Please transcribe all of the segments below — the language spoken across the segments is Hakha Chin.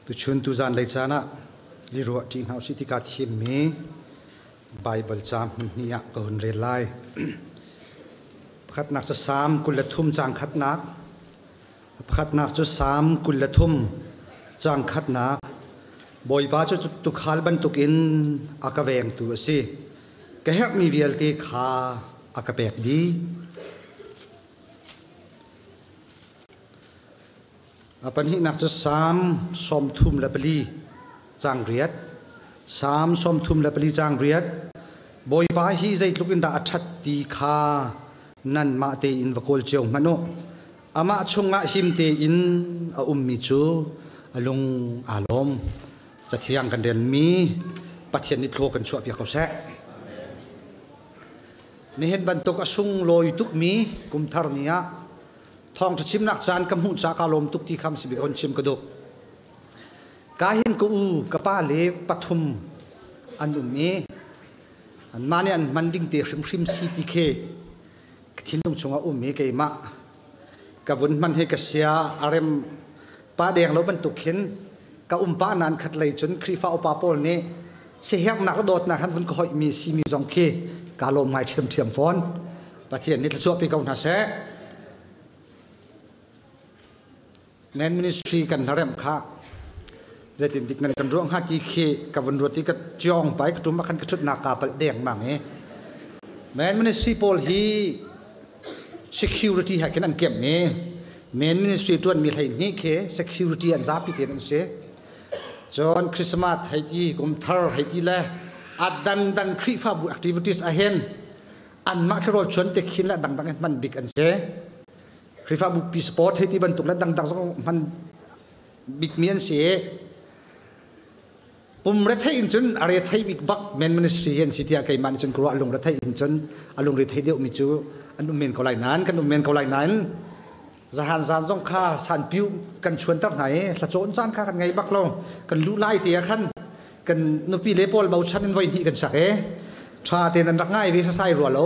Tuchun tuzan lei caan ah i ruah ṭi hna usih ti kaa thimmi Baibal ca hmunhnih ah ka hun rel lai. Pakhatnak cu Salm 23 caang khatnak. Pakhatnak cu Salm 23 caang khatnak. Bawipa cu tuukhal bantukin a ka vengtu a si. Ka herhmi vialte kha a ka pek dih. A pahnihnak cu Salm 34 caang riat. Salm 34 caang riat. Bawipa hi zeitluk in dah a ṭhat ti kha nanmah tein va kawl cio hmanh u. Amah chungah him tein a ummi cu a lung aa lawm. Cathiang kan relmi Pathian nih thlaw kan chuahpiak ko seh. Nihin bantuk a sunglawi tukmi kumthar ni ah thawngṭha chimnak caan ka hmuh caah kaa lawm tuk ti kham si bik hon chim ka duh. Ka hin ka u ka pa le pathum an um i anmah nih an hman ding te hrimhrim si ti khi ka thinlung chungah um i keimah ka vun hman hi ka sia a rem pa deng lo bantuk khin ka um pa nan khat lei cun Khrihfa upa pawl nih siherhnak le dawtnak han vun ka hoih mi simi zong khi ka lawm ngai ṭhiamṭhiam fawn. Pathian nih thluachuah pe ko hna seh. Nan ministry kan hlaremh kha zeitin dik nan kan ruah hnga ti khi ka vun ruat i ka ciong pai ka tum ah khan ka ṭhutnak kaa palh deng mang i Man ministry pawl hi security he khin an kemh i main ministry ṭuan mi 12 khi security an zapi tein an si. Cun Christmas hei ti kum thar hei ti le a dangdang Khrihfabu activities ahin anmah khi rawl chuan te khin le dangdang in hman bik an si. Khrihfabu pi sport hei ti bantuk le dangdang zong hman bikmi an si. Pum rethei in cun a rethei bik bak men ministry hi an si tiah keimah nih cun ka ruah. Lung rethei in cun a lung rethei deuhmi cu an um men ko lai nain kan um men ko lai nain zahan zan zong kha sanpiu kan chuanter hna i hlacawn caan kha kan ngei bak lo. Kan luh lai te ah khan kan nupi le pawl bochan in voi hnih kan sak i ṭha tein an rak ngai ve sasai rua lo,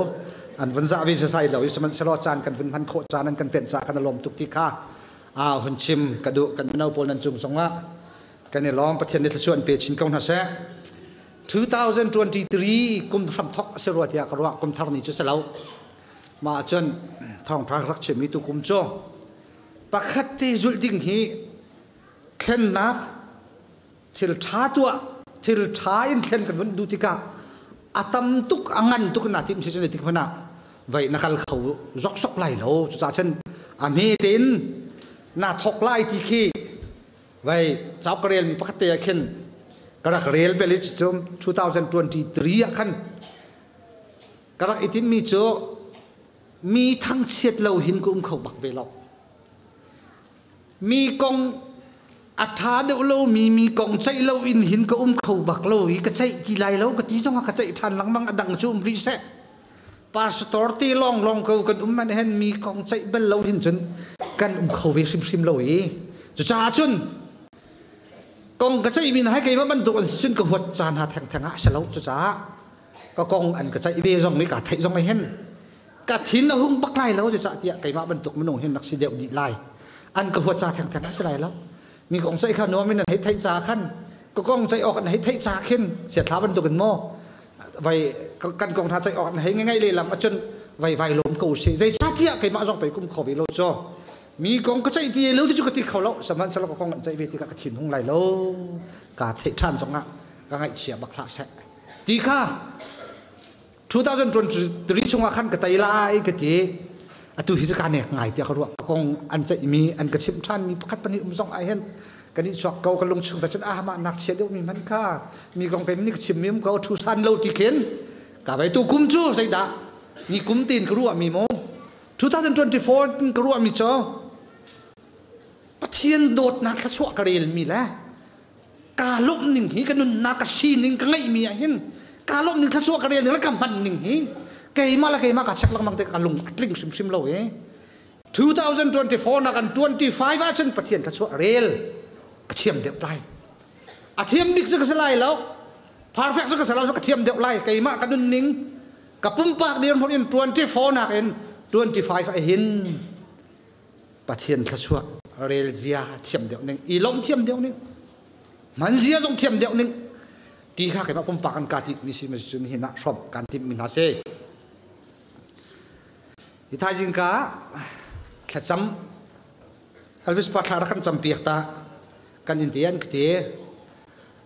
an vun zah ve sasai lo i sihmanhsehlaw caan kan vun hman khawh caan an kan tenh caah kan i lawm tuk ti kha a hun chim ka duh. Kan mino pawl nan cung zongah kan i lawm. Pathian nih thluachuah an pe chin ko hna seh. 2023 kum hramthok a si rua tiah ka ruah. Kum thar ni cu si lo. Mah ahcun thawngṭha rak chimmi tu kum cu pakhat te zulh ding hi thlennak thil ṭha tuah, thil ṭha in thlen kan vun duh tikah a tam tuk, a ngan tuk na tim si cun tik hmanh ah vei na kal kho zok sok lai lo. Cucaah cun a hme tein na thok lai ti khi vei cauk ka relmi pakhat te ah khin ka rak rel bel i cu 2023 ah khan ka rak i tinhmi cu mi thangchiat lo hin ka um kho bak ve lo, mi kong a ṭha deuh lomi mi kong ceih lo in hin ka um kho bak lo i ka ceih ti lai lo ka ti zongah ka ceih ṭhan lengmang. A dang cu um rih seh, pastor te lawng lawng ko kan um man hen mi kong ceih bal lo hin cun kan um kho ve hrimhrim lo i cucaah cun kong ka ceih mi hna hai keimah bantuk an si cun ka huat caan ha thengtheng ah a si lo. Cucaah ka kong an ka ceih ve zong nih ka theih zong hin ka thin a hung bak lai lo. Zeicah tiah keimah bantuk minung hin rak si deuh dih lai, an ka huat ca thengtheng a si lai lo. Mi kong ceih kha nuam in an hei theih ca khan, ka kong ceih awk an hei theih ca khin siathla bantuk in maw vai kan kong hna ceih awk an hei ngai lehlam ahcun vai vai lawm ko si. Zeicahtiah keimah zong pei kum kho ve lo cu mi kong ka ceih ti lo ti cu ka ti kho lo. Sihmanhsehlaw ka kong an ceih ve tikah ka thin hung lai lo, ka theih ṭhan zongah ka ngaihchia bak hlah seh ti kha 2023 chungah khan ka tei lai ka ti. Atu hi cu ka nek ngai tiah ka ruah. Ka kong an ceihmi an ka chimh ṭhanmi pakhat pahnih um zong ah hin kan i chuak ko, ka lung chung ta cun ah mah nak chia deuhmi hmanh kha mi kong pe nih ka chimmi um ko thu san lo ti khin ka vai. Tu kum cu zeidah ni kum tin ka ruahmi mu 2024 ka ruahmi cu Pathian dawtnak thluachuah ka relmi le kaa lawmh ning hi, ka nunnak, ka sining ka ngeihmi ah hin kaa lawmh ning, thluachuah ka rel ning le ka hman ning hi keimah le keimah kaa check lengmang te ka lung a tling hrimhrim lo i 2024 nak an 25 ahcun Pathian thluachuah rel ka thiam deuh lai. A thiam bik cu ka si lai lo, perfect cu ka si lo, ka thiam deuh lai. Keimah ka nunning, ka pumpak dirhmun in 24 nak in 25 ah hin Pathian thluachuah rel zia thiam deuh ning, i lawmh thiam deuh ning. Man zia zong thiam deuh ning ti kha keimah pumpak an ka ti mi si ma cun hin ah hrawm kan timh mi hna si. Hi thaizing ka thlacam Elvis pa thla rak kan cam piak ta kan in ti an ka ti.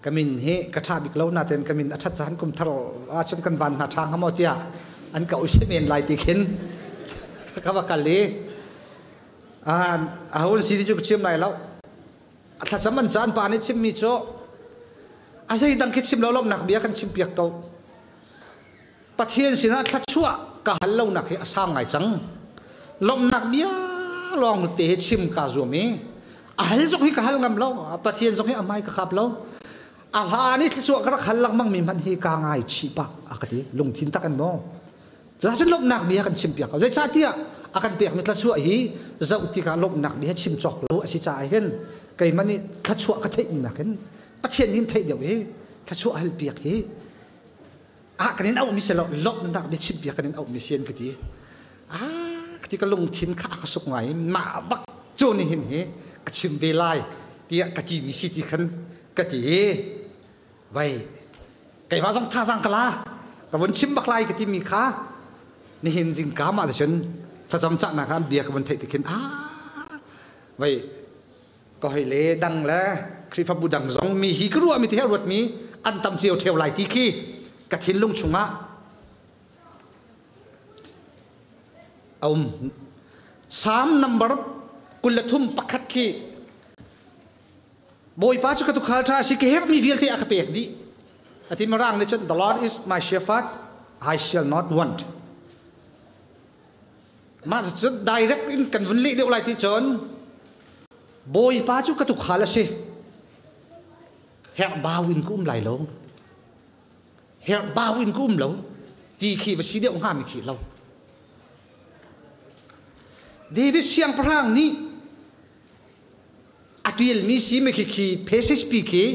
Ka min hi ka ṭha bik lo nain ka min a ṭhat caan kum thar ahcun kan van hna ṭha hnga maw tiah an ka usi men lai ti khin ka va kal i a hun si ti cu ka chim lai lo. A thlacam an caan pa nih chimmi cu a zeidang khi chim lo lawmhnak bia kan chim piak ko. Pathian sinah thluachuah ka hal lonak hi a sau ngai cang. Lawmhnak bia lawng te hi chim kaa zuam i a hal zong hi ka hal ngam lo. Pathian zong hi a hmai ka kap lo. A hlan i thluachuah ka rak hal lengmang mi hmanh hi kaa ngai chih pah a ka ti. Lungthin tak in maw. Cucaah lawmhnak bia kan chim piak ko. Zeicahtiah a kan pekmi thluachuah hi zoh tikah lawmhnak bia chim cawk lo a si caah hin keimah nih thluachuah ka theihmi nakin Pathian nih theih deuh hi thluachuah hal piak hi ah kan in auhmi si lo, lawmhnak bia chim piak kan in auhmi si an ka ti. Ah ka ti, ka lungthin kha a ka suk ngai. Mah bak cu ni hin hi ka chim ve lai tiah ka ti mi si ti khan ka ti. Vai keimah zong thazaang ka la, ka vun chim bak lai ka ti mi kha nihin zingka mah cun thlacam cahnak ah bia ka vun theih ti khin ah vai ka hoi le dang le Khrihfabu dang zong mi hi ka ruah mi te he ruat mi an tam cio theo lai ti khi ka thinlung chungah a um. Psalm number 23:1 khi Bawipa cu ka tukhal ṭha a si, ka herhmi vialte a ka pek dih. A ti. Mirang nih cun, "The Lord is my shepherd, I shall not want." Mah cu direct in kan vun leh deuh lai ti cun Bawipa cu ka tukhal a si. Herh bau in ka um lai lo. Herh bau in ka um lo. Ti khi va si deuh hnga mi khi lo. David siangpahrang nih a ṭialmi si mi khi passage pi khi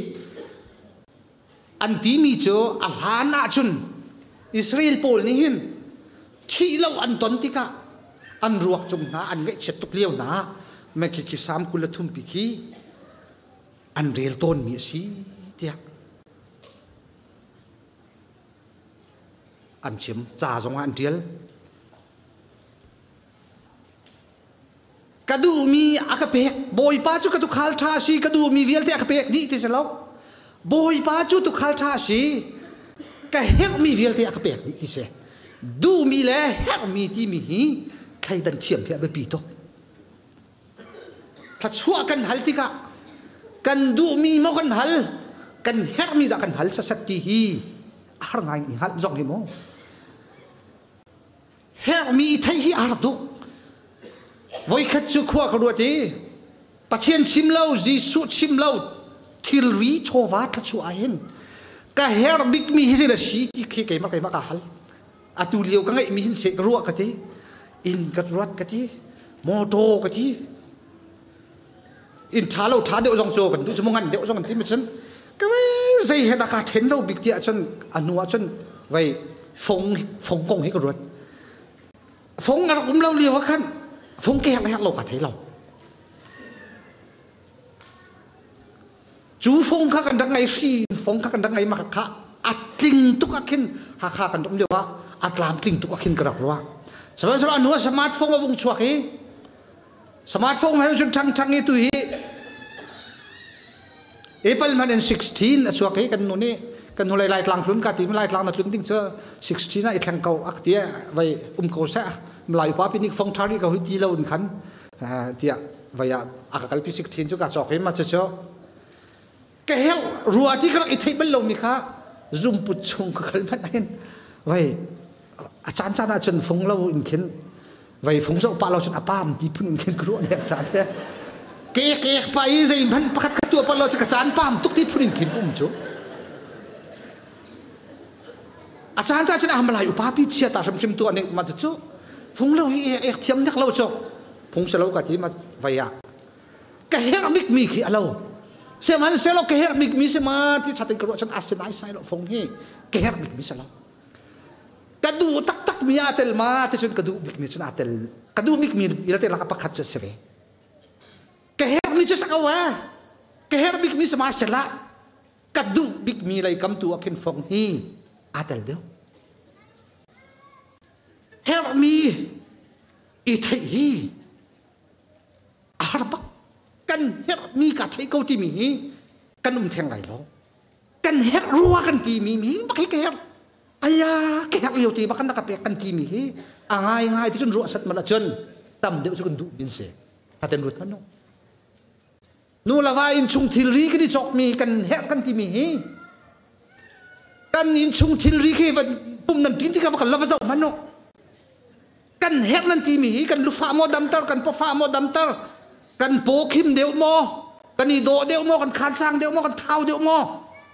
an timi cu a hlan ahcun Israel pawl nih hin thih lo an ton tikah an ruak cung hna an ngaihchiat tuk lio hna mei khi khi Salm 23 pi khi an rel tawnmi a si tiah an chim, ca zongah an ṭial. Ka duhmi a ka pek. Bawipa cu ka tukhal ṭha a si, ka duhmi vialte a ka pek dih ti si lo. Bawipa cu tukhal ṭha a si, ka herhmi vialte a ka pek dih ti si. Duhmi le herhmi timi hi thleidan thiam hi a biapi tuk. Thluachuah kan hal tikah kan duhmi maw kan hal, kan herhmi dah kan hal sasat ti hi a har ngai i hngalh zong hi maw. Herhmi theih hi a har tuk. Voikhat cu khua ka ruat i Pathian chim lo, Jesuh chim lo, thilri chawva thluachuah ah hin ka herh bikmi hi zeidah si ti khi keimah keimah ka hal. Atu lio ka ngeihmi hin seh ka ruah ka ti, inn ka ruat ka ti, motor ka ti, inn ṭha lo ṭha deuh zong cu kan duh cu mu, ngan deuh zong kan ti mi cun ka zei he dah ka ṭhen lo bik tiah cun a hnu ah cun vei fong fong kong hi ka ruat. Fong a rak um lo lio ah khan fong ke herh herh lo ka thei lo. Cu fong kha kan rak ngei, hri fong kha kan rak ngei ma kha a tling tuk ah khin Hakha kan um lio ah a tlamtling tuk ah khin ka rak ruah. Sihmanhsehlaw a hnu ah smartphone a vung chuak i smartphone he cun ṭhang ṭhang i tu hi Apple hmanh in 16 a chuak i kan nu nih kan hnulei Laitlang tlun ka ti. Laitlang na tlun ding cu 16 ah i thleng ko ak ti, vai um ko seh, Lai upa pi nih phong ṭha rih ko hi ti lo in khan tiah vai ah a ka kalpi. 16 cu ka cawk i ma cu cu ka herh rua ti ka rak i theih bal lomi kha zumput chung ka kal hmanh hin vai a caan caan ah cun fung lo in khin vai fung zoh pa lo cun a pam ti phun in khin ka ruah nek caan te ke ke pa i zei hmanh pakhat ka tuah pa lo cu ka caan pam tuk ti phun in khin ka um cu. A caan caan cun amalai upa pi chia ta hrimhrim tu aning ma cu fung lo hi ek thiam nek lo cu phung se lo ka ti ma vai ah ka herh bik mi khi alo. Sihmanhsehlaw ka herh bik mi si ma ti thatin ka ruah cun asinai sai lo, fung hi ka herh bik mi si lo. Ka duh taktak mi aa tel ma ti cun ka duh bik mi cun aa tel, ka duh bik mi vialte lak pakhat cu si ve. Ka herh mi cu sak o ka herh bik mi si ma sela. Ka duh bikmi lei kam tu ah khin fong hi aa tel deuh. Herhmi i theih hi a har bak. Kan herhmi ka theih ko timi hi kan um theng lai lo. Kan herh rua kan timi mi bak hi ka herh. Aya ka herh lio ti bak kan ka pek kan timi hi a ngai ngai ti cun ruah sat man ahcun tam deuh cu kan duh min si. Haten ruat man no. Nu le va innchung thilri kan i cawkmi kan herh kan timi hi kan innchung thilri khi va pum nan ṭin tikah va kan la va zoh hmanh u. Kan herh nan timi hi kan lufa maw damter, kan pawfa maw damter, kan paw khim deuh maw, kan i dawh deuh maw, kan khansang deuh maw, kan thau deuh maw,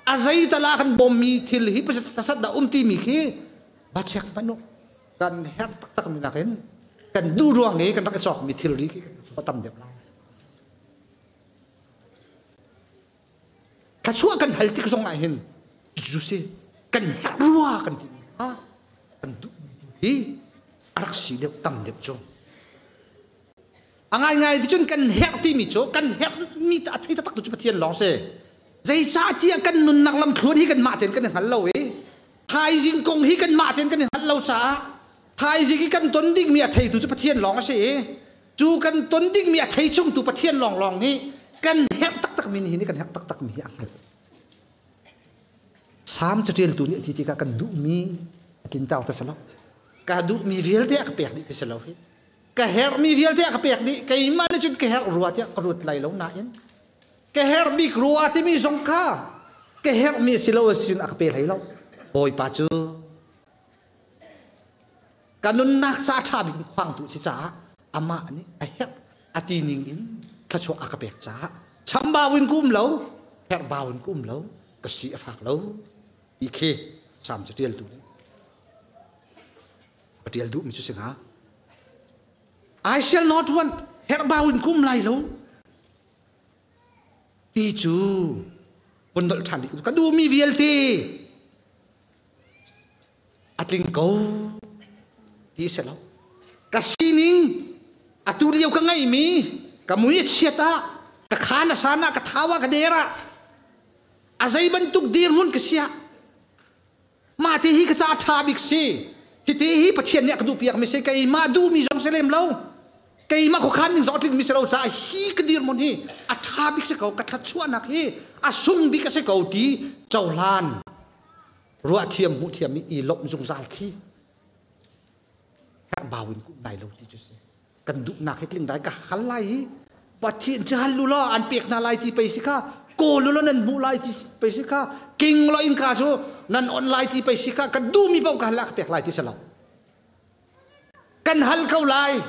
a zei tala kan bawmmi thil hi pasat dah um timi khi va check hmanh u. Kan herh taktak mi nakin kan duh ruang i kan rak i cawkmi thilri khi a tam deuh lai. Thluachuah kan hal tik zong ah hin cu si kan herh rua kan ti kha kan duh hi a rak si deuh tam deuh cu. A ngaingai ti cun kan herh timi cu kan herh mi a thei taktak tu cu Pathian lawng si. Zeicahtiah kan nunnak lamthluan hi kanmah tein kan i hngal lo i thaizing kong hi kanmah tein kan i hngalh lo caah thaizing i kan ton dingmi a theitu cu Pathian lawng a si i cu kan ton dingmi a thei chungtu Pathian lawnglawng nih kan herh taktakmi ni hi kan herh taktakmi hi a hngalh. Salm caṭialtu nih a ti tikah kan duhmi a tlinter ti si lo. Ka duhmi vialte a ka pek dih ti si lo hi. Ka herhmi vialte a ka pek dih. Keimah nih cun ka herh rua tiah ka ruat lai lo nain ka herh bik rua timi zong kha ka herhmi si lo sin a ka pe hlei lo. Bawipa cu ka nunnak ca ṭha bik khuangtu si caah amah nih a herh a ti ning in thluachuah a ka pek caah chambau in ka um lo, herhbau in ka um lo, ka si a fak lo ti khi Salm cu ṭialtu nih a ṭial duhmi cu si hnga. I shall not want, herhbau in ka um lai lo ti cu vun nolh ṭhan dih ka duhmi vialte a tling ko ti si lo. Ka sining atu lio ka ngeihmi ka mui a chiat ah, ka khaan a san ah, ka thau ah, ka der ah, a zei bantuk dirhmun ka si ah mah te hi ka ca ṭha bik si. Hiti hi Pathian nih a ka duhpiak mi si, keimah duhmi zong si lem lo, keimah khuakhan ning zong a tling mi si lo caah hi ka dirhmun hi a ṭha bik si ko, ka thluachuahnak hi a sung bik a si ko ti cohlan ruah thiam hmuh thiam i lawmh zungzal khi herhbau in kum lai lo ti cu si. Kan duhnak hi tling dai ka hal lai i Pathian cu hal lu law an pek hna lai ti pei si kha, kawl lu law nan hmuh lai ti pei si kha, king law innka cu nan on lai ti pei si kha, kan duhmi paoh ka hal ka pek lai ti si lo. Kan hal ko lai,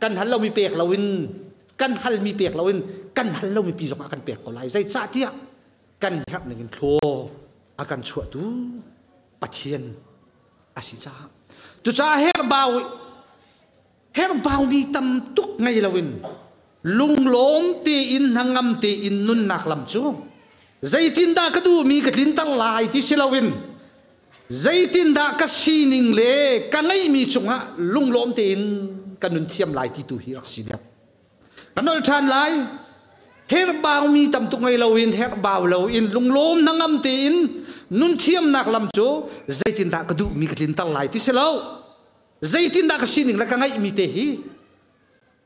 kan hal lomi pek loin, kan halmi pek loin kan hal lomi pi zong ah kan pek ko lai. Zeicahtiah kan herh ning in thlaw a kan chuahtu Pathian a si caah. Cucaah herhbau herhbaumi tam tuk ngei loin lunglawm tein hnangam tein nunnak lam cu zeitindah ka duhmi ka tlinter lai ti si loin zeitindah ka sining le ka ngeihmi cungah lunglawm tein ka nun thiam lai ti tu hi rak si deuh. Ka nolh ṭhan lai. Herhbaumi tam tuk ngei loin, herhbau loin, lunglawm hnangam tein nun thiamnak lam cu zeitindah ka duhmi ka tlinter lai ti si lo. Zeitindah ka sining le ka ngeihmi te hi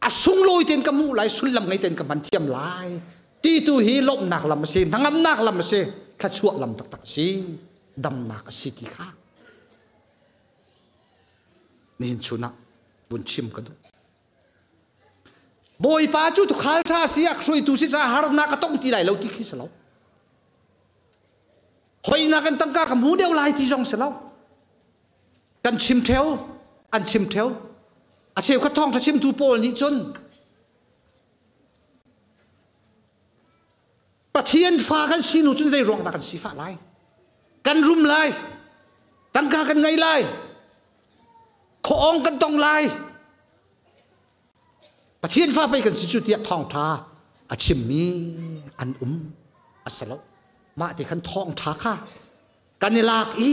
a sunglawi tein ka hmuh lai, sullam ngei tein ka hman thiam lai ti tu hi lawmhnak lam a si, hnangamnak lam a si, thluachuah lam taktak a si, damnak a si ti kha nihin chun ah vun chim ka duh. Bawipa cu tuukhal ṭha si, a hruaitu si caah harnak a tong ti lai lo ti khi si lo. Hoinak in tangka ka hmu deuh lai ti zong si lo. Kan chim ṭheo, an chim ṭheo. A cheukhat thawngṭha chimtu pawl nih cun Pathian fa kan si nu cun zei ruang dah kan sifah lai? Kan rum lai, tangka kan ngei lai, khuaawng kan tong lai. Pathian fa pei kan si cu tiah thawngṭha a chimmi an um a si lo. Mah ti khan thawngṭha kha kan i lak i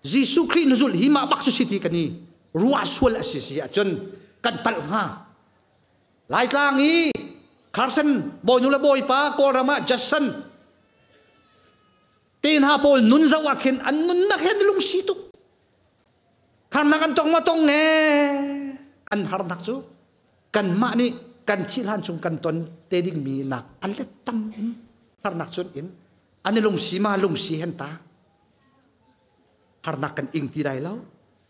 Jesuh Khrih na zulh hi mah bak cu si ti kan i ruah sual a si si ahcun kan palh hnga. Laitlang i Carson bawinu le bawipa Kawlram ah Jason. Te hna pawl nun zoh ah khin an nunnak he an lungsi tuk. Harnak an tong ma tong nge an harnak cu kanmah nih kan thih hlan chung kan ton te dingmi nak an let tam in harnak cun in an i lungsi ma lungsi hen ta. Harnak kan ing ti lai lo,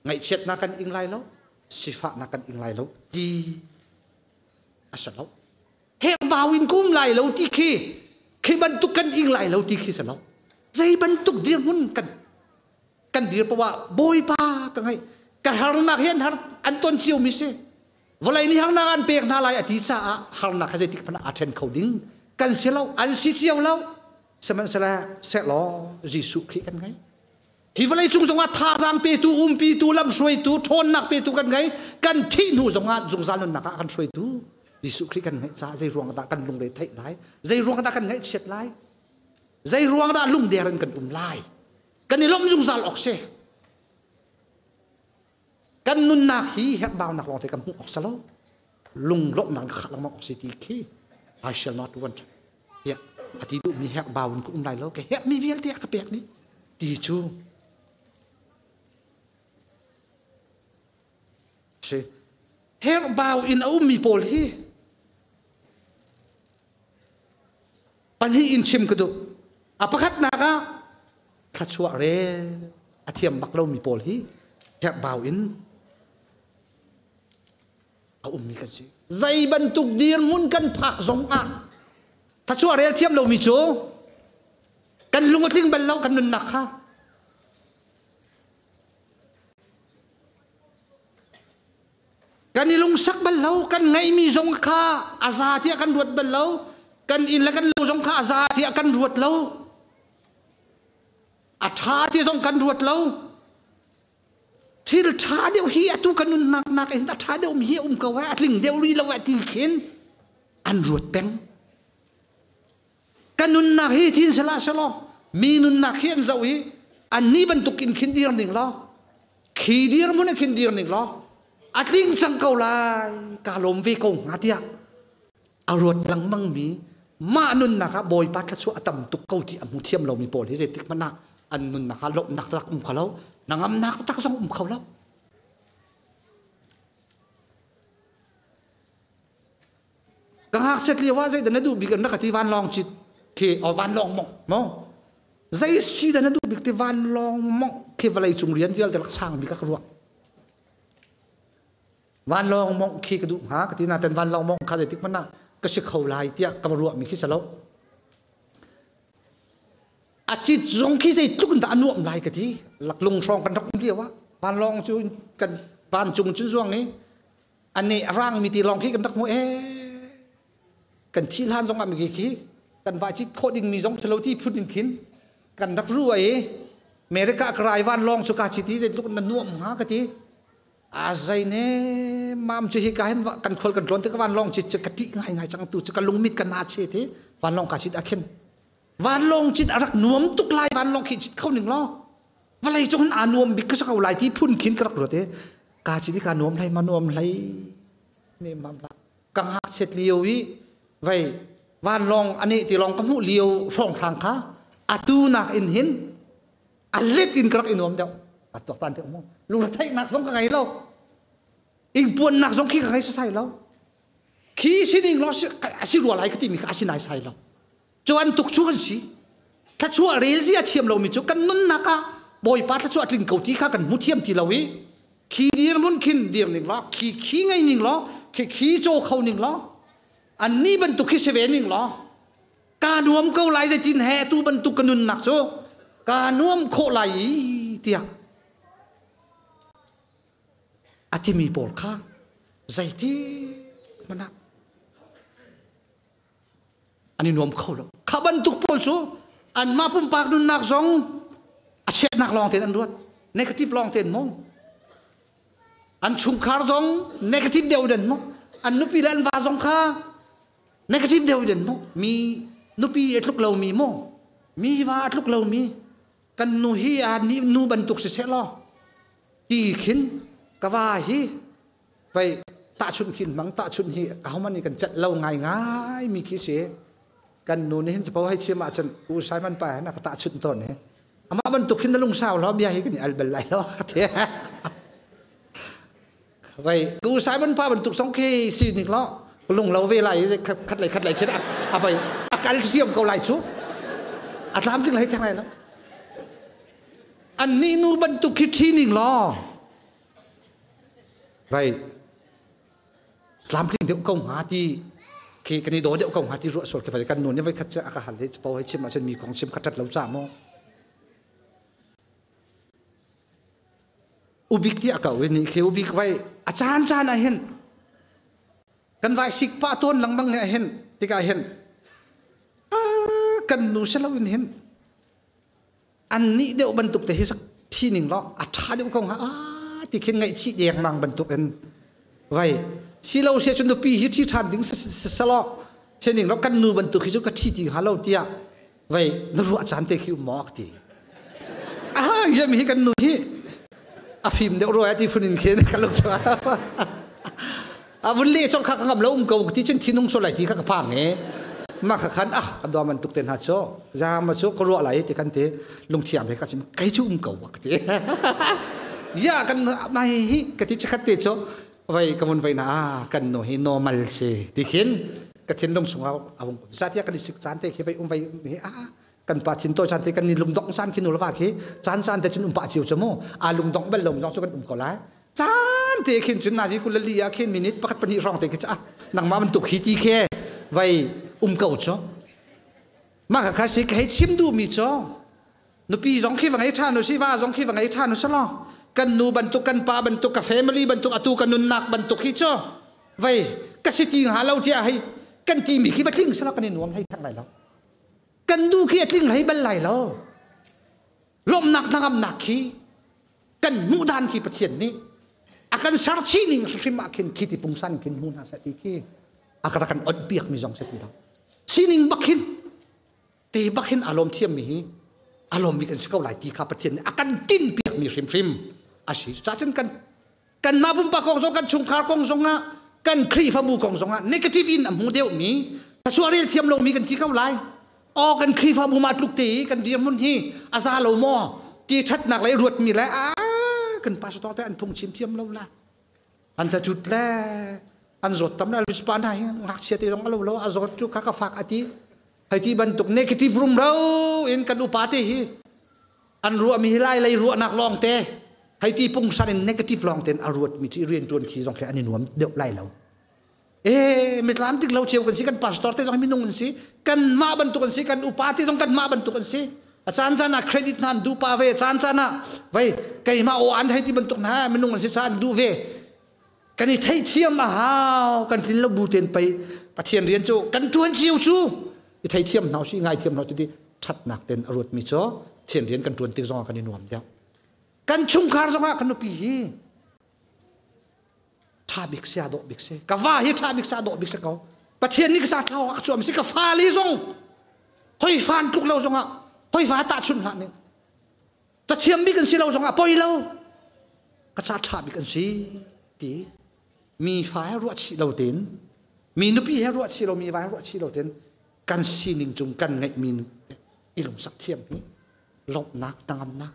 ngaihchiatnak kan ing lai lo, sifahnak kan ing lai lo ti a si lo. Hekbau in kum lai lo ti khi khi bantuk kan ing lai lo ti khi si lo. Zei bantuk dirhmun kan kan dir poah Bawipa ka ngaih ka harnak hi an har an ton cio mi si. Vawlei nih harnak an pek hna lai a ti caah harnak kha zeitik hmanh ah aa ṭhen kho ding kan si lo, an si cio lo. Sihmanhsehlaw sehlaw Jesuh Khrih kan ngei. Hi vawlei cung zongah thazaang petu, umpitu, lamhruaitu, ṭhawnnak petu kan ngei. Kan thih hnu zongah zungzal nunnak ah kan hruaitu Jesuh Khrih kan ngeih caah zei ruang dah kan lungre theih lai? Zei ruang dah kan ngaihchiat lai? Zei ruang dah lungder in kan um lai? Kan i lawmh zungzal awk si. Kan nunnak hi herhbaunak lawngte kan hmuh awk si lo. Lunglawmhnak in khah lengmang awk si ti khi I shall not want. Tiah a ti duhmi herhbau in ka um lai lo. Ka herhmi vialte a ka pek dih ti cu si. Herhbau in a ummi pawl hi pahnih in chim ka duh. A pakhatnak ah thluachuah rel a thiam bak lomi pawl hi herhbau in a ummi kan si. Zei bantuk dirhmun kan phak zong ah thluachuah rel thiam lomi cu kan lung a tling bal lo kan nunnak kha. Kan i lungsak bal lo, kan ngeihmi zong kha a za tiah kan ruat bal lo, kan inn le kan lo zong kha a za tiah kan ruat lo. A ṭha ti zong kan ruat lo. Thil ṭha deuh hi atu kan nunnak nak in a ṭha deuh mi hi a um ko a tling deuh rih lo ti khin an ruat peng. Kan nunnak hi thin sela selaw mi nunnak hi an zoh i annih bantuk in khin dir ning law khi dir mun khin dir ning law a tling cang ko lai ka lawm ve ko hnga tiah a ruat lengmang mi mah nunnak ah Bawipa thluachuah a tam tuk ko ti a hmu thiam lomi pawl hi zeitik hmanh ah an nunnak ah lawmhnak tak um kho lo hnangamnak tak zong um kho lo. Ka ngakchiat lio ah zeidah na duh bik an rak ka ti vanlawng cit khi o vanlawng mongh mo zei si dah na duh bik ti vanlawng mongh khi vawlei cung rian vialte rak sang bik ka ruah. Vanlawng mongh khi ka duh hnga ka ti nain vanlawng mongh kha zeitik hmanh ah ka si kho lai tiah ka va ruah mi khi si lo. A cit zong khi zeitluk in dah a nuam lai ka ti. Laklung hrawng kan rak um lio ah vanlawng cu kan vancung cun zuang i ane a rangmi ti lawng khi kan rak hmu ee kan thi hlan zong ah mi khi kan va cit khawh ding mi zong thalo ti phun in khin kan rak ru ai America ka rai van lawng chu ka chi ti zeitluk na nuam hnga ka ti a zai ne mam chu hi ka hen kan khol kan tlon te ka van long chit ka ti ngai ngai chang tu chu ka lungmit ka na che te van long ka chit a khen van long chit a rak nuam tuk lai van long khi chit kho ning lo vawlei cung aa nuam bik ka si ko lai ti phun khin ka rak ruat i ka ci ka nuam hlei ma nuam hlei ne mam la ka ngakchiat lio i vei vanlawng ane ti lawng ka hmuh lio hrawng hrang kha atu nak in hin a let in ka rak i nuam deuh a tuak tan te mu lungretheihnak zong ka ngei lo ingpuannak zong khi ka ngei sasai lo khi sining lo a si rua lai ka ti mi kha a si nai sai lo Cu an tuk cu kan si. Thluachuah rel zia thiam lomi cu kan nunnak ah Bawipa thluachuah tling ko ti kha kan hmu thiam ti lo i khi dirhmun khin dir ning law khi khi ngei ning law khi khi caw kho ning law annih bantuk khi si ve ning law ka nuam ko lai zeitin he tu bantuk ka nunnak cu ka nuam khawh lai i tiah a timi pawl kha zeiti hmanh ah an i nuam kho lo. Kha bantuk pawl cu anmah pumpak nunnak zong a chiatnak lawng tein an ruat. Negative lawng tein maw? An chungkhar zong negative deuh in an maw? An nupi le an va zong kha negative deuh in an maw? Mi nupi a tluk lomi maw? Mi va a tluk lomi kan nu hi a nu bantuk si seh law ti khin ka va hi Vei tahchunh khi hmang tahchunh hi ahohmanh nih kan celh lo ngaingai mi khi si. Kan nu nih hin capo hei chim ahcun U Simon pa hin a ka tahchunh tawn hi. Amah bantuk hin na lungsau lo bia hi kan i al bal lai lo ka ti. Vai U Simon pa bantuk song khi si nik lo lung lo ve lai khat lei khat lei khin a vai a kal siam ko lai chu. A tlam ding lai theng lai lo. An ni nu bantuk khi thi ning law. Vai tlamtling deuh ko hnga ti khi kan i daw deuh ko hnga ti ruah sual khi fai kan nu nih voi khat cu a ka hal i capo hei chim ahcun mi kong chim kha ṭhat lo ca maw ubik ti a ko i ni khi ubik vai a caan caan ah hin kan vai sik pah tawn lengmang ne hin tikah hin kan nu si lo in hin an nih deuh bantuk te hi rak thi ning law a ṭha deuh ko hnga a ti khin ngaihchih dengmang bantuk in vai si lo sia cun nupi hi ṭhi ṭhan ding selaw se ning law kan nu bantuk hi cu ka ṭhi ti hnga lo tiah vai na ruah caan te khi um maw ti ah yam hi kan nu hi a fim deuh rua ti phun in khin ka lung a vun le chong kha ka ngam lo um ko ti cun thinung so lai ti kha ka phang e ma kha khan ah ka dua man tuk te hna cho za ma chu ka ruah lai ti kan ti lungthiang te ka chim kai chu um ko ka ti ya kan mai hi ka ti chakhat te cho vai ka vun vai na kan no hi normal si ti khin ka thinlung sungah avung sa tia kan isik chan te khi vai um vai hi a kan pa thin to chan te kan ni lungdong san khi nu la va khi chan chan te chun um pa chiu chu mu a lungdong bel lom zong chu kan um ko lai caan te khin cun nazi kul li ah khin minute pakhat pahnih hrawng te khi ah nangmah bantuk hi ti khe vai um ko cho mah kha kha si ka hei chim duh mi cho nupi zong khi va ngei ṭhan u si va zong khi va ngei ṭhan u si law kan nu bantuk kan pa bantuk ka family bantuk atu ka nunnak bantuk hi cho vai ka si ti hnga lo tiah hei kan ti mi khi va tling sala kan i nuam hei thak lai lo kan du khi a tling hlei bal lai lo lawmhnak hnangamnak khi kan hmuh dan khi Pathian nih a kan serchih ning hrim ah khin khi ti pungsan khin hmu hna seh ti khi a kan onh piak mi zong si ti lo sining bak hin te bak hin a lawm thiam mi hi a lawm mi kan si ko lai ti kha Pathian nih a kan tin piak mi hrimhrim a si ca cun kan kanmah pumpak kong zong kan chungkhar kong zong ah kan Khrihfabu kong zong ah negative in a hmu deuh mi thluachuah rel thiam lo mi kan ti ko lai aw kan Khrihfabu ma tluk te i kan dirhmun hi a za lo maw ti ṭhatnak lei ruat mi le a kan pastor te an phung chim thiam lo la an thatut le an zawt tam la luspa hna hi ngakchia te zong a lo lo a zawt cu kha ka fak ati hei ti bantuk negative rum ro in kan upa te hi an ruahmi hi lai lei ruahnak lawng te hei ti pungsan in negative lawng ten a ruatmi cu rian ṭuan khi zong khi an i nuam deuh lai lo e mitlam tik lo cheu kan si kan pastor te zong minung an si kan mah bantuk an si kan upa te zong kan mah bantuk an si a caan caan ah credit hna an duh pa ve caan caan ah vei keimah aw an hei ti bantuk hna minung an si ca an duh ve kan i theithiam a hau kan tlin lo bu ten pei pathian rian cu kan ṭuan cio cu i theithiam hna si ngaithiam hna ti ṭhatnak ten a ruatmi cu thian rian kan ṭuan tik zongah kan i nuam deuh kan chungkhar zongah kan nupi hi ṭha bik sia dawh bik si ka va hi ṭha bik sia dawh bik si ko pathian nih ka ca thlau a chuam si ka fale zong hoi fan tluk lo zongah hoi fa tahchun hlah ning cathiam bik an si lo zongah poi lo ka ca ṭha bik an si ti mi fa he ruah chih lo tein mi nupi he ruah chih lo mi va he ruah chih lo tein kan sining cung kan ngeihmi i lungsak thiam hi lawmhnak hnangamnak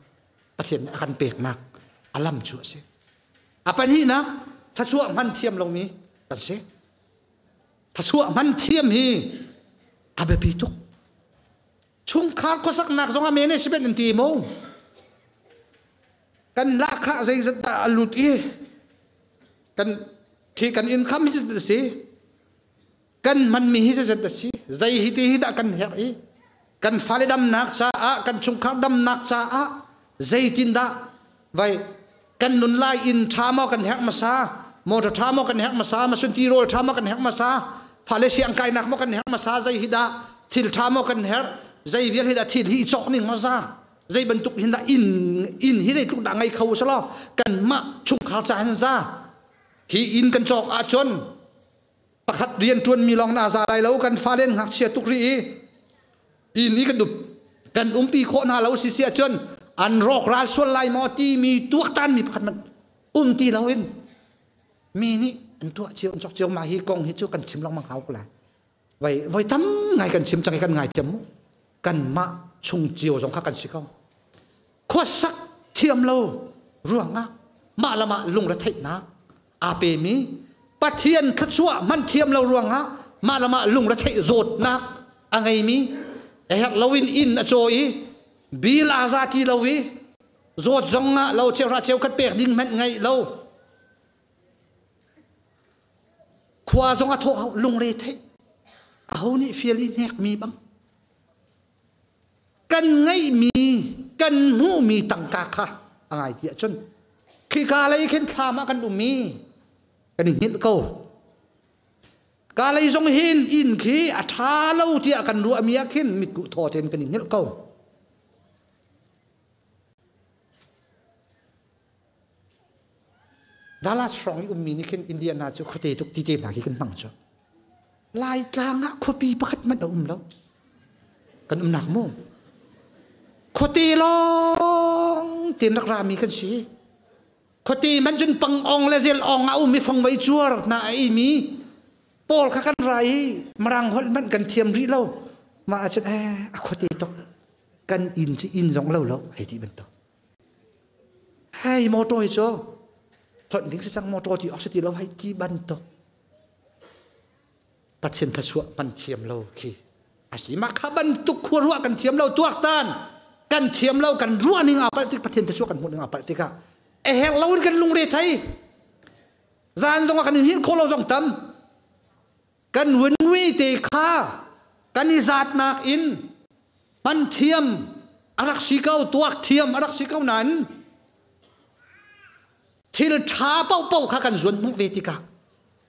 Pathian nih a kan peknak a lam cu a si a pahnihnak thluachuah hman thiam lomi kan si thluachuah hman thiam hi a biapi tuk Chungkhar khuasaknak zong ah management an ti mu. Kan lahkhah zeizat dah a lut i kan khi kan income hi zeizat a si kan hmanmi hi zeizat a si zei hi ti hi dah kan herh i kan fale damnak caah kan chungkhar damnak caah zeitindah vai kan nun lai inn ṭha maw kan herh hmasa motor ṭha maw kan herh hmasa masun tirawl ṭha maw kan herh hmasa fale siang kainak maw kan herh hmasa zei hi dah thil ṭha maw kan herh zei vial hi dah thil hi i cawk ning hmasa zei bantuk hin dah inn inn hi zeitluk dah ngei kho selaw kanmah chungkhar ca hin za hi inn kan cawk ahcun pakhat rian ṭuan mi lawng na za lai lo kan fale ngakchia tuk rih i inn i kan kan umpi khawh hna lo si si ahcun an rawk ral sual lai maw timi tuaktan mi pakhat man um ti loin mi nih an tuah cio an cawk cio mah hi kong hi cu kan chim lengmang hau ko lai. Voi voi tam ngai kan chim cang i kan ngai thiam mu. Kanmah chung cio zong kha kan si ko. Khuasak thiam lo ruangah mah le mah lungretheihnak aa pemi Pathian thluachuah hman thiam lo ruangah mah le mah lungretheih zawtnak a ngeimi herh loin inn a caw i bil aa za ti lo i zawt zong ah lo cheuhra cheukhat pek ding hmanh ngeih lo khua zong a thawh lungre theih aho nih fial i hnekmi bang kan ngeihmi kan hmuhmi tangka kha a ngai ti ahcun khika lei khin thlam ah kan um i kan i hngilh ko. Ka lei zong hin inn khi a ṭha lo tiah kan ruahmi ah khin mitkuh thaw tein kan i hngilh ko. Dallas hrawng i ummi nih khin Indiana cu khuate tuk ti te hna khi kan hmang cu. Laitlang ah khuapi pakhat hmanh a um lo. Kan umnak mu. Khuate lawng tein rak rami kan si. Khuate man cun pangong le zel ong a um i fongvei cuar na a imi pawl kha kan ra i Mirang holh hmanh kan thiam rih lo. Mah ahcun eh a khuate tuk. Kan inn cu inn zong lo lo hei ti bantuk. Hei motor hi cu hlonh ding si cang motor ti awk si ti lo hei ti bantuk. Pathian thluachuah hman thiam lo khi a si. Mah kha bantuk khua ruah kan thiam lo tuaktan kan thiam lo kan ruah ning aa palh tik Pathian thluachuah kan hmuh ning aa palh tikah a herh lo in kan lungre thei. Zan zong ah kan in hin khawh lo zong tam. Kan vun te kha kan i zatnak in hman thiam a rak si ko, tuak thiam a rak si ko nain thil ṭha paohpaoh kha kan zuan hmuh ve tikah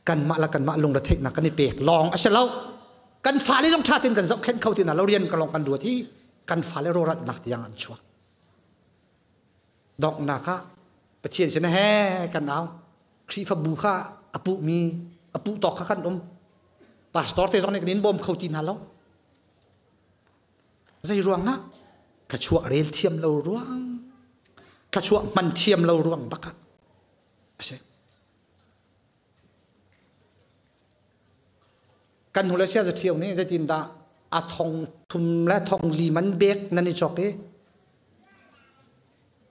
kanmah le kanmah lungretheihnak kan i pek lawng a si lo. Kan fale zong ṭha tein kan zohkhenh kho ti hna lo, rian ka lawng kan ruat i kan fale rawhratnak tiang an chuak. Donghnak ah Pathian sin he kan au. Khrihfabu kha a puhmi a puh tawk kha kan um. Pastor te zong nih kan in bawm kho ti hna lo. Zei ruangah? Thluachuah rel thiam lo ruang, thluachuah hman thiam lo ruang bak ah a si. Kan hnu le sia zathiau nih zeitindah a thong thum le thong li man bek nan i cawk i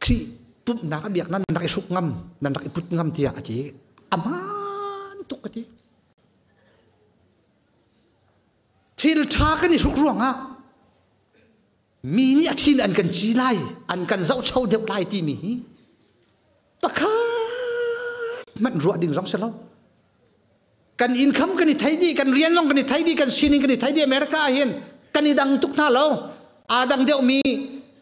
Khrih pumhnak a biak nan rak i hruk ngam, nan rak i put ngam tiah a ti. Aman tuk ka ti. Thil ṭha kan i hruk ruangah mi nih a thin an kan ci lai, an kan zohcho deuh lai timi hi pakhat hmanh ruah ding zong si lo. Kan income kan i thei dih, kan rian zong kan i thei dih, kan sining kan i thei dih. America ah hin kan i dang tuk hna lo. Aa dang deuhmi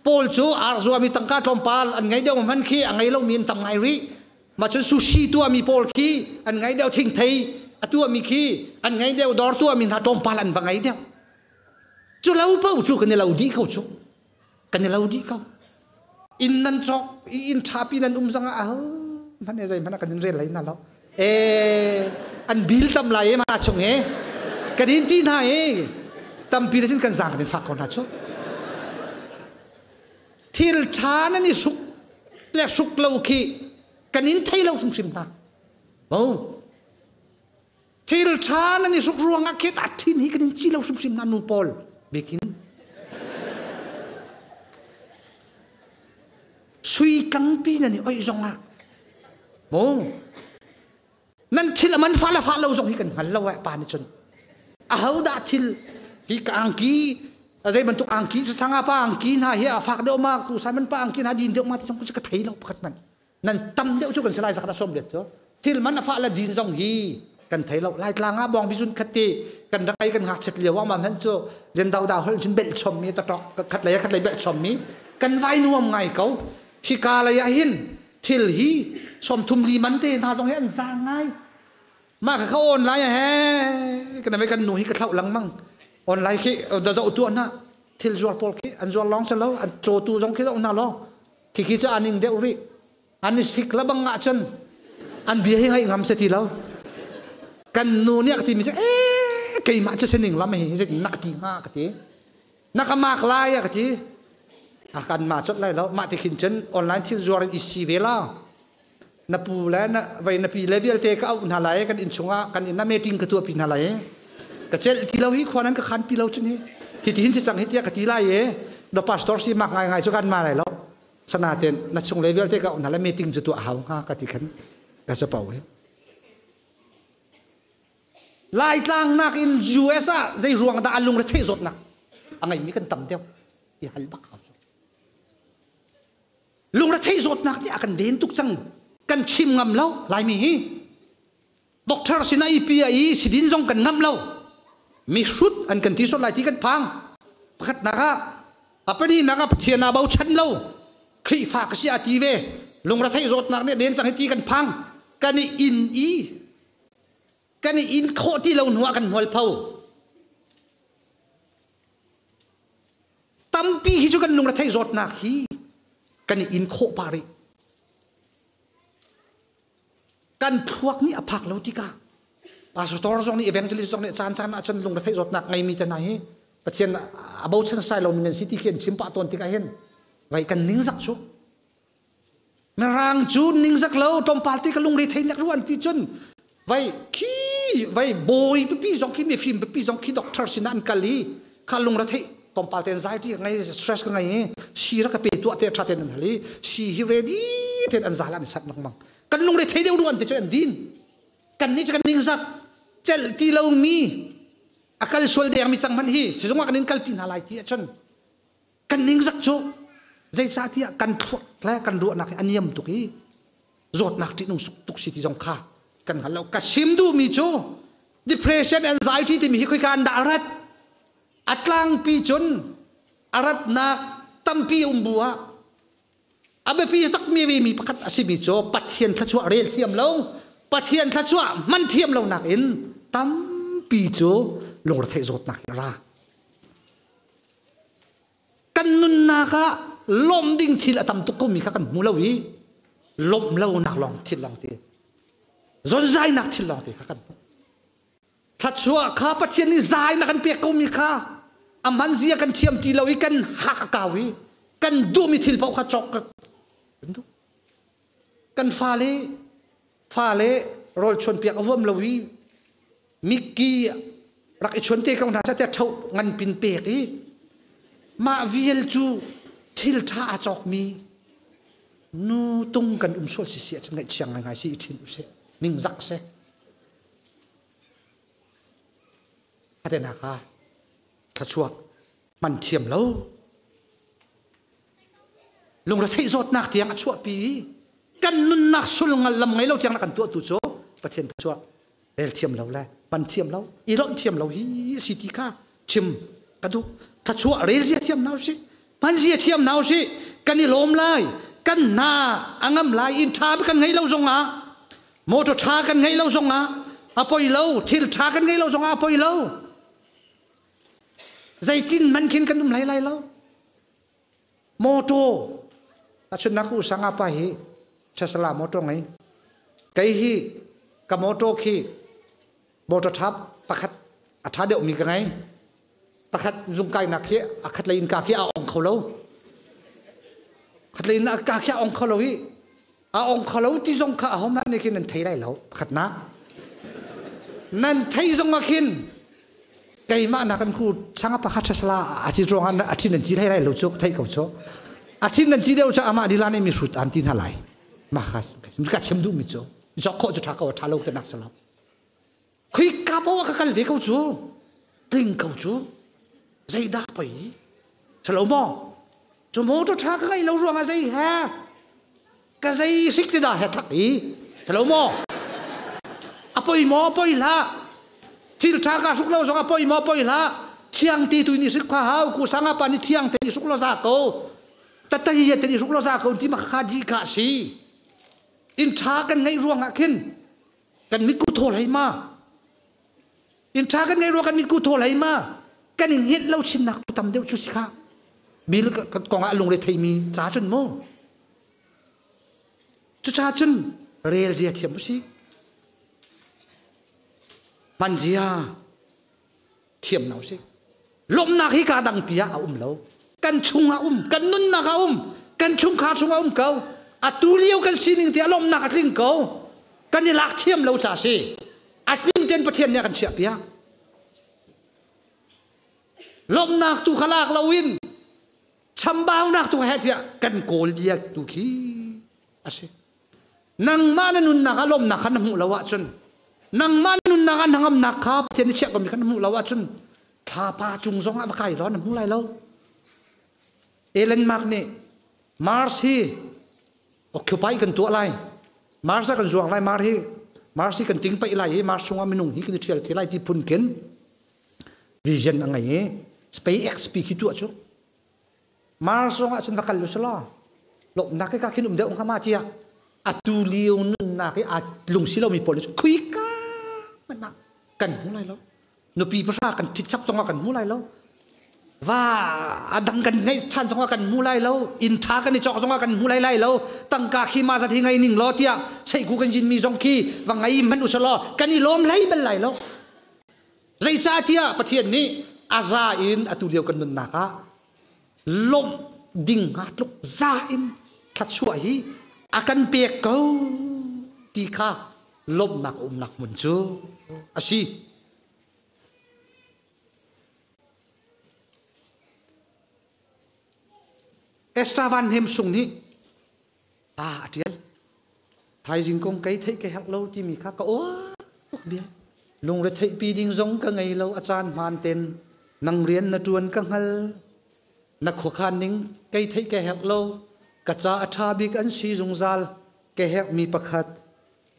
pawl cu ar zuami tangka tlawmpal an ngei deuh hman khi a ngei lomi an tam ngai rih. Mah cun sushi tuahmi pawl khi an ngei deuh, thingthei a tuahmi khi an ngei deuh, dawr tuahmi hna tlawmpal an va ngei deuh. Cu lo paoh cu kan i lo dih ko cu. Kan i lo dih ko. Inn nan cawk i inn ṭhapi nan um zongah aho hmanh e zeihmanh ah kan in rel hlei hna lo. E an bil tam lai e ma chung e kan in ti hna e tampi le cun kan zaang kan in fak ko hna cu. Thil ṭha nan i hruk le hruk lo khi kan in thei lo hrimhrim hna. Oh. Thil ṭha nan i hruk ruangah khin a thin hi kan in ci lo hrimhrim hna nu pawl bikin. Sui kangpi nan i oih zongah oh nan thil a man fa le fa lo zong hi kan hngal lo eh pa nih cun ahodah thil hi ka angki zei bantuk angki sanga pa angki hna hi a fak deuh ma ku Simon pa angki hna din deuh ma ti zong ka thei lo pakhat man nan tam deuh cu kan si lai zakhat som let cu thil man a fa le din zong hi kan thei lo Laitlang ah bawng bizun khat ti kan rak ei kan ngakchiat lio ah man cu len dau dau hol cun belh chom mi tatok khat lei khat lei belh chom mi kan vai nuam ngai ko hika lei ah hin thil hi 34 man te hna zong hi an zaang ngai. Mah kha kha online he kan ave kan nu hi ka thlauh lengmang. Online khi da zoh tuah na thil zuar pawl khi an zuar lawng si lo, an cawtu zong khi zoh hna lo. Khi khi cu an ing deuh rih. An i sik la bang ah cun an bia hi ngaih ngam se ti lo. Kan nu nih a ka timi cu ee keimah cu sining lam hi zeitin na ka ti hnga ka ti. Na ka mak lai a ka ti. A kan ma cot lai lo. Mah ti khin cun online thil zuar in i si ve la. Na pu le na vei na pi le vialte ka auh hna lai, kan inn chungah kan inn ah meeting ka tuahpi hna lai. Ka celh ti lo hi khua nan ka khan pi lo cun hi. Hi ti hin si cang hi tiah ka ti lai e. Na pastor si mak ngai ngai cu kan ma lai lo. Sana ten na chung le vialte ka na le meeting cu tuah hau hnga ka ti khan ka capo hi. Laitlang nak in US ah zei ruang dah a lungre theih zawtnak a ngeimi kan tam deuh i hal bak hau cu. Lungre theih zawtnak nih a kan den tuk cang. Kan chim ngam lo Laimi hi. Doctor sin i pi i sidin zong kan ngam lo. Mihrut an kan ti sual lai ti kan phang. Pakhatnak ah a pahnih ah Pathian aa bochan lo. Khrihfa ka si a ti ve. Lungre theih zawtnak nih den cang hi ti kan phang. Kan i inn i kan i inn khawh ti lo hnu ah kan hmualpho. Tampi hi cu kan lungre theih zawtnak hi kan i in khawh pah rih. Kan thluak nih a phak lo tikah pastor zong nih evangelist zong nih caan caan ahcun lungre theih zawtnak ngeimi te hna hi Pathian a bochan sai lomi nan si ti khi an chim pah tawn tikah hin vai kan ningzak cu. Mirang cu ningzak lo tlawmpal te ka lungre thei nak ru an ti cun vai khi vai bawi pipi zong khi mifim pipi zong khi doctor sin an kal i kha lungre thei tlawmpal te anxiety ka ngei stress ka ngei i si rak ka pe tuah te tha ten an hal i si hi ready ten an zal an sat lengmang kan lungre thei deuh ru an ti cu an din kan nih cu kan ningzak celh ti lomi a kal sual deng mi cang hmanh hi sizung ah kan in kalpi hna lai ti ahcun Kan ningzak cu zeicahtiah kan thluak le kan ruahnak hi a niam tuk i zawtnak ṭihnung tuk si ti zong kha kan hngal lo. Ka chim duhmi cu depression anxiety timi hi khoika an dah a rat? A tlangpi cun a ratnak tampi um bu ah a biapi takmi vemi pakhat a simi cu Pathian thluachuah rel thiam lo, Pathian thluachuah hman thiam lo nakin tampi cu lungretheih zawtnak hi a ra. Kan nunnak ah lawmh ding thil a tam tuk komi kha kan hmu lo i lawmh lonak lawng thil lawng te zonzainak thil lawng te kha kan hmu. Thluachuah kha Pathian nih zai na kan pek komi kha a hman zia kan thiam ti lo i kan hak a kau i kan duhmi thil paoh kha cawk kan duh. Kan fale fale rawl chuanpiak a huam lo i Mickey rak i chuan te ko hna seh tiah ṭho ngan pin pek i mah vial cu thil ṭha a cawkmi nu tung kan um sual si si ahcun ngaihchia ngaingai si i ṭhin usih ningzak seh Atenak ah thluachuah hman thiam lo lungretheih zawtnak tiang a chuahpi i kan nunnak sulngal lam ngei lo tiang na kan tuahtu cu Pathian thluachuah rel thiam lo le hman thiam lo i lawmh thiam lo hi si ti kha chim ka duh. Thluachuah rel zia thiam hna usih, hman zia thiam hna usih, kan i lawm lai, kan hna a ngam lai. Inn ṭha kan ngei lo zongah, motor ṭha kan ngei lo zongah a poi lo, thil ṭha kan ngei lo zongah a poi lo. Zeitin man khin kan um hlei lai lo. Motor achun ku sanga pa hi Tesla motor ngei. Kei hi ka motor khi motor ṭha pakhat a ṭha deuh mi ka ngei. Pakhat zungkai nak khi a khat lei in ka khi a ong kho lo. Khat lei in ka khi a ong kho lo hi a ong kho lo ti zong kha ahom nih khin nan thei lai lo pakhat nak. Nan thei zong ah khin keimah nak kan ku sanga pakhat Tesla a ci ruang ah a thin nan ci thei lai lo cu thei ko cu. A thin nan ci deuh cu amah lila nih mi hrut an ti hna lai. Mah kha ka chim duh mi cu zok khawh cu ṭha ko ṭha lo te nak si lo. Khoi ka paoh ah ka kal ve ko cu. Tling ko cu. Zeidah pei? Chalo maw? Cu motor ṭha ka ngeih lo ruangah zei he? Ka zei sik ti dah he thak i? Chalo maw? A poi maw? Poi hlah. Thil ṭha ka hruk lo zong a poi maw? Poi hlah. Thiang ti tu ni hrik kha hau ku sanga pa ni thiang te ni hruk lo za ko. Tatai te ni hruk lo za ko ti ma kha di ka si. Inn ṭha kan ngeih ruangah khin kan mitku thawl hei ma inn ṭha kan ngei rua kan mitku thawl hei ma kan in hngilh lo chinnak tu tam deuh cu si kha bil kong ah lungre theimi ca cun mu cuca cun rel zia thiam si hman zia thiam no si lawmhnak hi ka dang pi ah a um lo kan chung ah um kan nunnak ah um kan chungkhar chung ah um ko atu lio kan sining ti a lawmhnak a tling ko kan i lak thiam lo ca si a tling ten Pathian nih a kan chiah piak. Lawmhnak tu kha lak loin chambaunak tu he tiah kan kawl bia tu khi a si. Nangmah na nunnak ah lawmhnak kha na hmuh lo ahcun, nangmah na nunnak ah hnangamnak kha Pathian nih chiah komi kha na hmuh lo ahcun, thlapa cung zong ah va kai law na hmu lai lo. Elon Musk nih Mars hi occupy kan tuah lai. Mars ah kan zuang lai. Mars hi Mars hi kan ting paih lai i Mars chungah minung hi kan i ṭhial te lai ti phun khin vision a ngei i SpaceX pi khi tuah cu. Mars zong ah cun va kal u selaw lawmhnak ke ka khin um deuh hnga ma tiah atu lio nunnak i aa lungsi lomi pawl cu khuika hmanh ah kan hmu lai lo. Nupi pahra kan ṭhit chap zongah kan hmu lai lo. Va a dang kan ngeih ṭhan zongah kan hmu lai lo. Inn ṭha kan i cawk zongah kan hmu lai lai lo. Tangka khi ma zat hi ngei ning law tiah seiku kan yin mi zong khi va ngei hmanh u selaw kan i lawm hlei bal lai lo. Zeicahtiah Pathian nih a za in atu lio kan nunnak ah lawmh ding hnga tluk za in thluachuah hi a kan pek ko ti kha lawmhnak umnak hmun cu a si. Esther Van Hnem Sung nih ta a ṭial. Thaizing kong kei theih ka herh lo timi kha ka uar tuk bia. Lungre theihpi ding zong ka ngei lo, a caan hmaan ten nang rian na ṭuan ka hngal. Na khuakhan ning kei theih ka herh lo, ka ca a ṭha bik an si zungzal, ka herhmi pakhat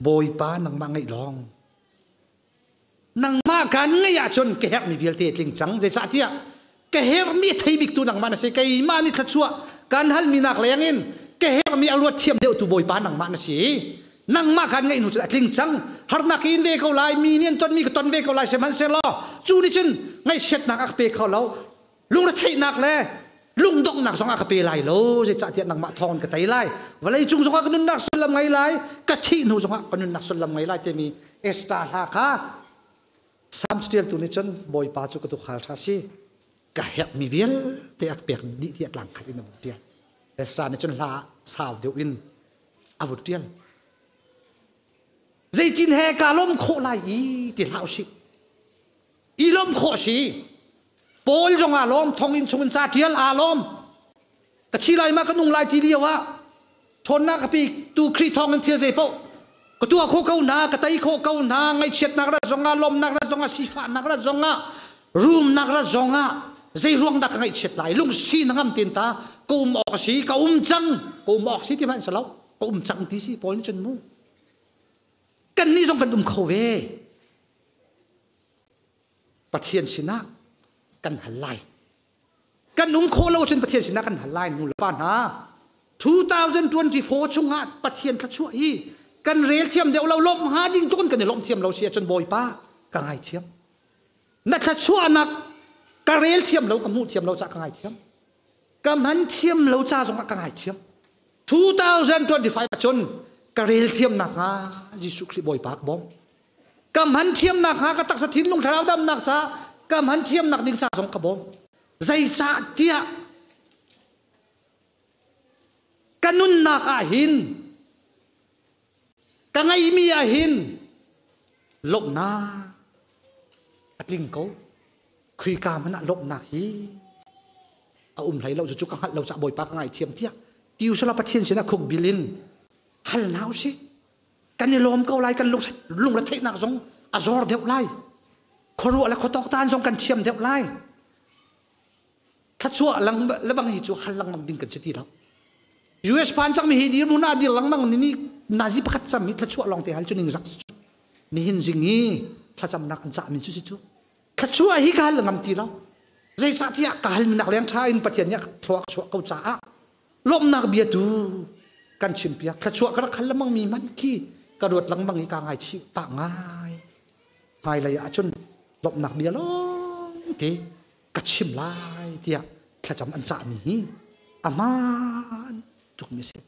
Bawipa nangmah ngeih lawng. Nangmah kan ngeih ahcun ka herhmi vialte tling cang. Zeicahtiah ka herhmi a thei biktu nangmah na si. Keimah nih thluachuah kan halmi nak leng in ka herhmi a ruat thiam deuhtu Bawipa nangmah na si. Nangmah kan ngeih hnu cun a tling cang. Harnak in ve ko lai, mi nih an tonmi ka ton ve ko lai, sihmanhsehlaw cu nih cun ngaihchiatnak a ka pe kho lo. Lungretheihnak le lungdonghnak zong a ka pe lai lo. Zeicahtiah nangmah thawng in ka tei lai. Vawlei cung zongah ka nunnak sullam ngei lai, ka thih hnu zongah ka nunnak sullam ngei lai timi Esther hla kha Psalm ṭialtu nih cun Bawipa cu ka tuukhal ṭha si, ka herhmi vialte a ka pek dih tiah tlang khat in a vun ṭial. Esther nih cun hla sau deuh in a vun ṭial. Zeitin he kaa lawm khawh lai i ti hlah usih. I lawmh khawh si. Paul zong aa lawm, thonginn chungin ca ṭial aa lawm. Ka thi lai ma ka nung lai ti lio ah ṭhawnnak ka pe tu Khrih thawng in thil zei paoh ka tuah khawh ko hna, ka tei khawh ko hna, ngaihchiatnak rat zongah, lawmnak rat zongah, sifahnak rat zongah, rumnak rat zongah, zei ruang dah ka ngaihchiat lai? Lungsi na ngam tin ta, ka um awk a si, ka um cang, ka um awk si ti hmanh si lo, ka um cang ti si Paul nih cun mu. Kannih zong kan um kho ve. Pathian sinah kan hal lai. Kan um khawh lo cun Pathian sinah kan hal lai. Nu le pa hna, 2024 chungah Pathian thluachuah hi kan rel thiam deuh lo, lawmh hnga ding tuk in kan i lawmh thiam lo si ahcun Bawipa ka ngaithiam. Na thluachuahnak ka rel thiam lo, ka hmuh thiam lo caah ka ngaithiam. Ka hman thiam lo ca zongah ka ngaithiam. 2025 ahcun ka rel thiam nakhnga Jesuh Khrih Bawipa ka bawm. Ka hman thiamnak hnga ka taksa thinlung thlarau damnak ca ka hman thiamnak ding ca zong ka bawm. Zeicah tiah ka nunnak ah hin ka ngeihmi ah hin lawmhnak a tling ko. Khuika hmanh ah lawmhnak hi a um hlei lo. Cucu ka hngalh lo caah Bawipa ka ngaithiam tiah ti usila Pathian sinah khuk bil in hal hna usih. Kan i lawm ko lai, kan lungretheihnak zong a zor deuh lai, khuaruah le khuatawktan zong kan thiam deuh lai. Thluachuah lebang hi cu hal lengmang ding kan si ti lo. US phan cangmi hi dir mun ah dir lengmang ni ni nazi pakhat cam hi thluachuah lawng te hal cu ning zak nihin zing hi thlacamnak an cah mi cu si cu thluachuah hi ka hal ngam ti lo. Zeicahtiah ka hal minak leng tha in Pathian nih thluak chuah ko caah lawmhnak bia tu kan chimpiak. Thluachuah ka rak hal lengmang mi hmanh khi ka ruat lengmang i ka ngaichih pah ngai. Hmailei ah cun lawmhnak bia lawng te ka chim lai tiah thlacam an cahmi hi a hmaan tukmi a si.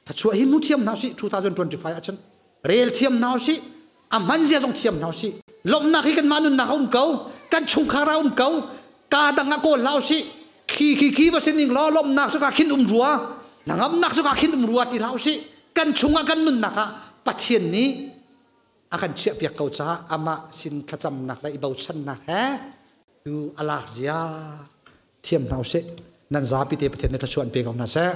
Thluachuah hi mu thiam hna usih. 2025 ahcun rel thiam hna usih, a hman zia zong thiam hna usih. Lawmhnak hi kanmah nunnak a um ko, kan chungkhar ah um ko, ka dang ah kawl hlah usih. Khi khi khi va si ning law lawmhnak cu ka khin um rua, hnangamnak cu ka khin um rua ti hlah usih. Kan chungah kan nunnak ah Pathian nih a kan chiahpiak ko caah amah sin thlacamnak le i bochannak he. Tu alak zia thiam hna usih. Nan zapi te Pathian nih thluachuah an pe ko hna seh.